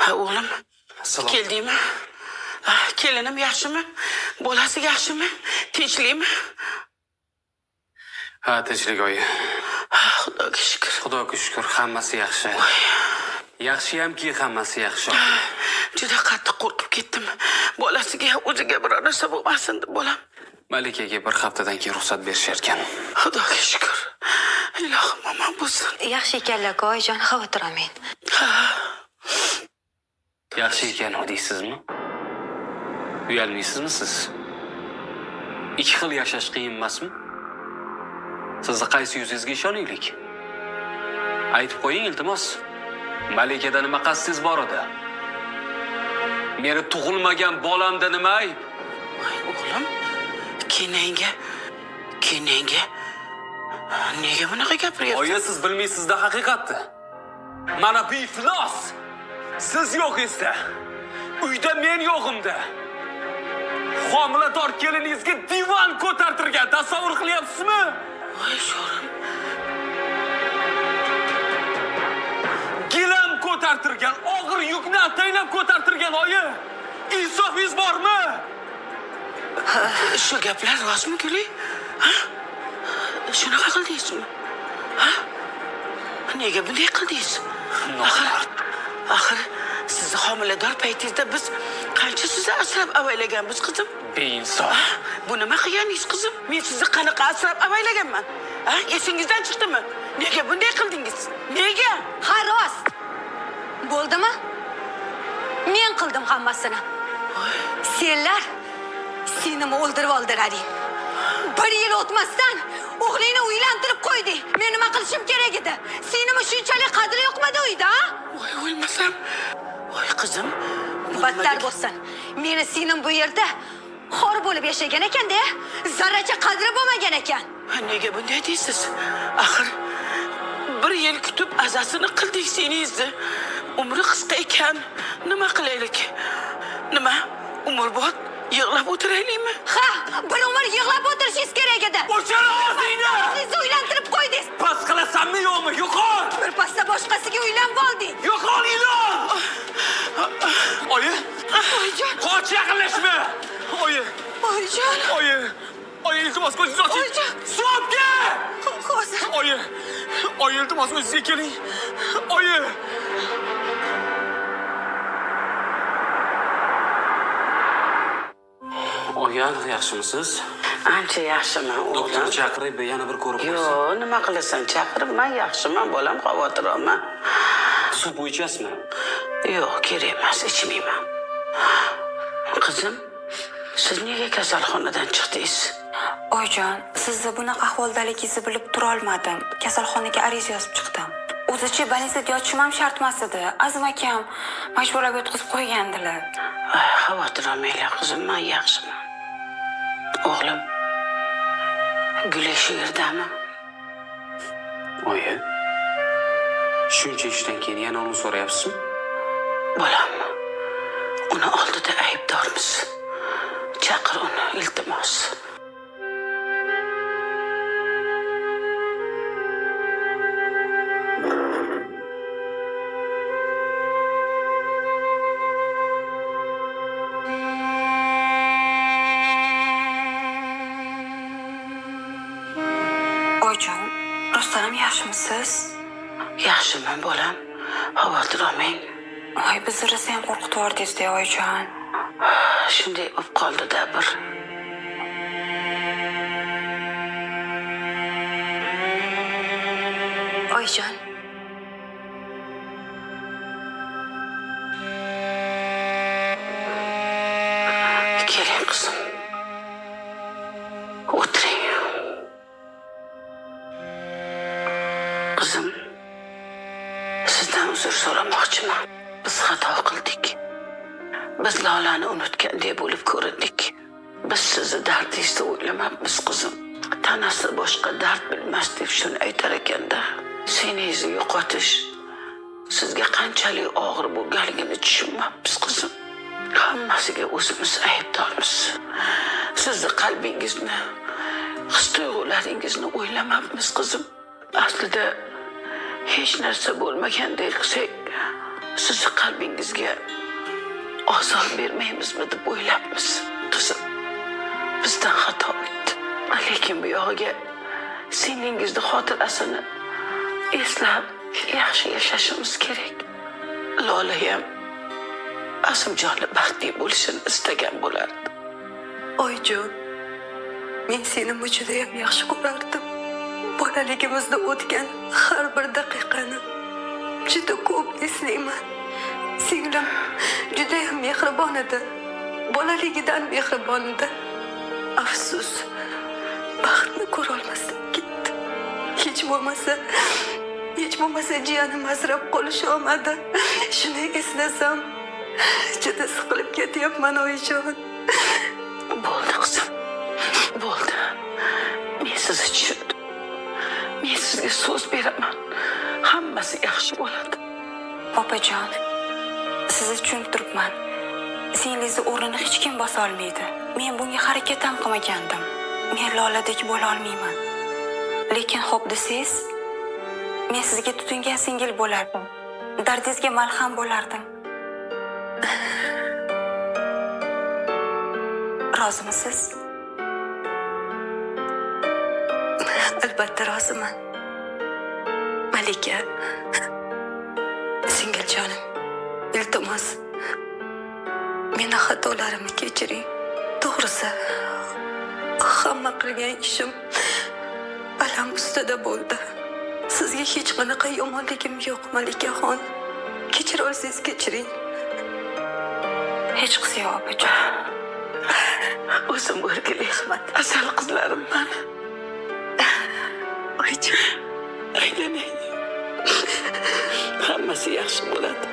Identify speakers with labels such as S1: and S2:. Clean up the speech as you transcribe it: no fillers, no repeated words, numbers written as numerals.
S1: Ha, o'g'lim.
S2: Assalom.
S1: Keldingmi? Ah, kelinim yaxshimi? Bolasi yaxshimi? Tinchlikmi?
S2: Ha, tinchlik oyi.
S1: Ah, Xudoga shukur.
S2: Xudoga shukur, hammasi yaxshi. Yaxshiyamki, hammasi yaxshi.
S1: Juda qattiq qo'rqib ketdim. Bolasiga, o'ziga biror narsa bo'lmasin deb bolam.
S2: Malikaga bir haftadan keyin ruxsat berishar ekan.
S1: Xudoga shukur. Ilohim omon bo'lsin.
S3: Yaxshi ekanlar-ku, oyijon, xavotir olmang.
S2: Yaxshi ekan deysizmi? Uyalmaysizmi siz? Ikki xil yashash qiyin emasmi? Sizni qaysi yuzingizga ishonaylik? Aytib qo'ying, iltimos. Malikada nima qasdingiz bor edi? Meni tug'ilmagan bolamda nima ayb?
S1: Voy o'g'lim, kenangga, kenangga nega bunaqa gapiryapsan?
S2: Oyi, siz bilmaysizda haqiqatni. Mana bu iflos. Siz yo'qingizda. Uyda men yo'g'imda. Homilador keliningizga divan ko'tartirgan tasavvur qilyapsizmi?
S1: Voy sho'rim.
S2: Gilam ko'tartirgan, og'ir yukni ataylab ko'tartirgan oyi. Insofingiz bormi?
S1: Shu gaplar rostmi, Guli? Ha? Shunaqa qildingizmi? Ha? Nega bunday qildingiz? Axir, axir sizni homilador paytingizda biz qancha sizni asrab avaylaganmiz, qizim?
S2: Beinsof.
S1: Ha? Bu nima qilganingiz, qizim? Men sizni qanaqa asrab avaylaganman? Ha? Esingizdan chiqdimi? Nega bunday qildingiz? Nega?
S3: Ha, rost. Bo'ldimi? Men qildim hammasini. Senlar senimni o'ldirib oldirading. Bir yil o'tmasdan o'g'lingni uylantirib qo'yding. Men nima qilishim kerak edi? Senimni shunchalik qadri yo'qmidi uyda, ha?
S1: Voy o'lmasam. Voy qizim. Bu nima
S3: Battar
S1: degan-
S3: bo'lsin. Meni singlim bu yerda xor bo'lib yashagan ekan-da, zarracha qadri bo'lmagan ekan.
S1: Ha, nega bunday deysiz? Axir bir yil kutib azasini qildik seningizni. Umri qisqa ekan. Nima qilaylik? Nima? Umrbod yig'lab o'tiraylikmi?
S3: Ha, bir umr yig'lab o'tirishingiz kerak edi.
S2: O'chir og'zingni!
S3: Sizni uylantirib qo'ydingiz.
S2: Bas qilasanmi yo'qmi? Yo'qol!
S3: Bir pasda boshqasiga uylanib olding.
S2: Yo'qol ilon! Oyi,
S3: Oyijon,
S2: qoch yaqinlashma! Oyi,
S3: oyijon.
S2: oyi. Oyi, iltimos ko'zingizni oching.
S3: Oyijon.
S2: Suv
S3: Hozir.
S2: Oyi, oyi iltimos o'zingizga keling. Oyi. Oyi, yaxshimisiz?
S1: Ancha yaxshiman, o'g'lim.
S2: Doktor chaqirib yana bir ko'rib qo'ysin.
S1: Yo'q, nima qilasan? Chaqirib, men yaxshiman, bolam, xavotir olma.
S2: Suv ichasizmi?
S1: Yo'q, kerak emas, ichmayman. Qizim, siz nega kasalxonadan chiqdingiz?
S4: Oyijon, sizni bunaqa ahvoldaligingizni bilib turolmadim. Kasalxonaga ariza yozib chiqdim. O'zicha больницада yotishim ham shart emas edi. Azim akam majburlab yotqizib qo'ygandilar.
S1: Ay, xavotir olmanglar, qizim, men yaxshiman. O'g'lim, Guli shu yerdami?
S2: Oyi. Shuncha ishdan keyin yana uni so'rayapsizmi?
S1: Bolam, uni oldida aybdormiz. Chaqir uni, iltimos.
S4: Oyijon, rostdan ham yaxshimisiz?
S1: Yaxshiman, bolam. Xavotir olmang.
S4: Voy, bizni rosa ham qo'rqitib yubordingiz-da, oyijon.
S1: Shunday bo'lib qoldi-da bir.
S3: Oyijon.
S1: Keling, qizim. O'tiring. Qizim, sizdan uzr so'ramoqchiman. Biz xato qildik. Biz Lolani unutgandek bo'lib ko'rindik. Biz sizni dardingizni o'ylamabmiz, qizim. Tanasi boshqa dard bilmas deb shuni aytar ekanda. Seningizni yo'qotish sizga qanchalik og'ir bo'lganligini tushunmabmiz, qizim. Hammasiga o'zimiz aybdormiz. Sizni qalbingizni, his tuyg'ularingizni o'ylamabmiz, qizim. Aslida hech narsa bo'lmagandek qilsak, Sizni qalbingizga ozor bermaymizmi deb o'ylabmiz. Qizim, bizdan xato o'tdi. Lekin bu yog'iga singlingizni xotirasini eslab yaxshi yashashimiz kerak. Lola ham Azimjonni baxtli bo'lishini istagan bo'lardi.
S3: Oyijon, men seni judayam yaxshi ko'rardim. Bolaligimizda o'tgan har bir daqiqani juda ko'p eslayman. Singlim judayam mehribon edi. Bolaligidan mehribon edi. Afsus, baxtni ko'rolmasdan ketdi. Hech bo'lmasa jiyanim asrab qolisha olmadi. Shuni eslasam, juda siqilib ketyapman, oyijon.
S1: Bo'ldi, qizim. Bo'ldi. Men sizni tushundim. Men sizga so'z beraman. Hammasi yaxshi bo'ladi.
S4: Opajon, sizni tushunib turibman. Singlingizni o'rnini hech kim bosa olmaydi. Men bunga harakat ham qilmagandim. Men Loladek bo'la olmayman. Lekin xo'p desangiz, men sizga tutingan singil bo'lardim. Dardingizga malham bo'lardim. Rozimisiz?
S3: Albatta roziman. Malika, singiljonim, iltimos, meni xatolarimni kechiring. To'g'risi, hamma qilgan ishim alam ustida bo'ldi. Sizga hech qanaqa yomonligim yo'q, Malikaxon. Kechira olsangiz, kechiring.
S4: Hech qisi yo'q, opajon.
S1: O'zim o'rgilay. Asal qizlarim mani.
S3: Oyijon.
S1: Aylanay. Hammasi yaxshi bo'ladi.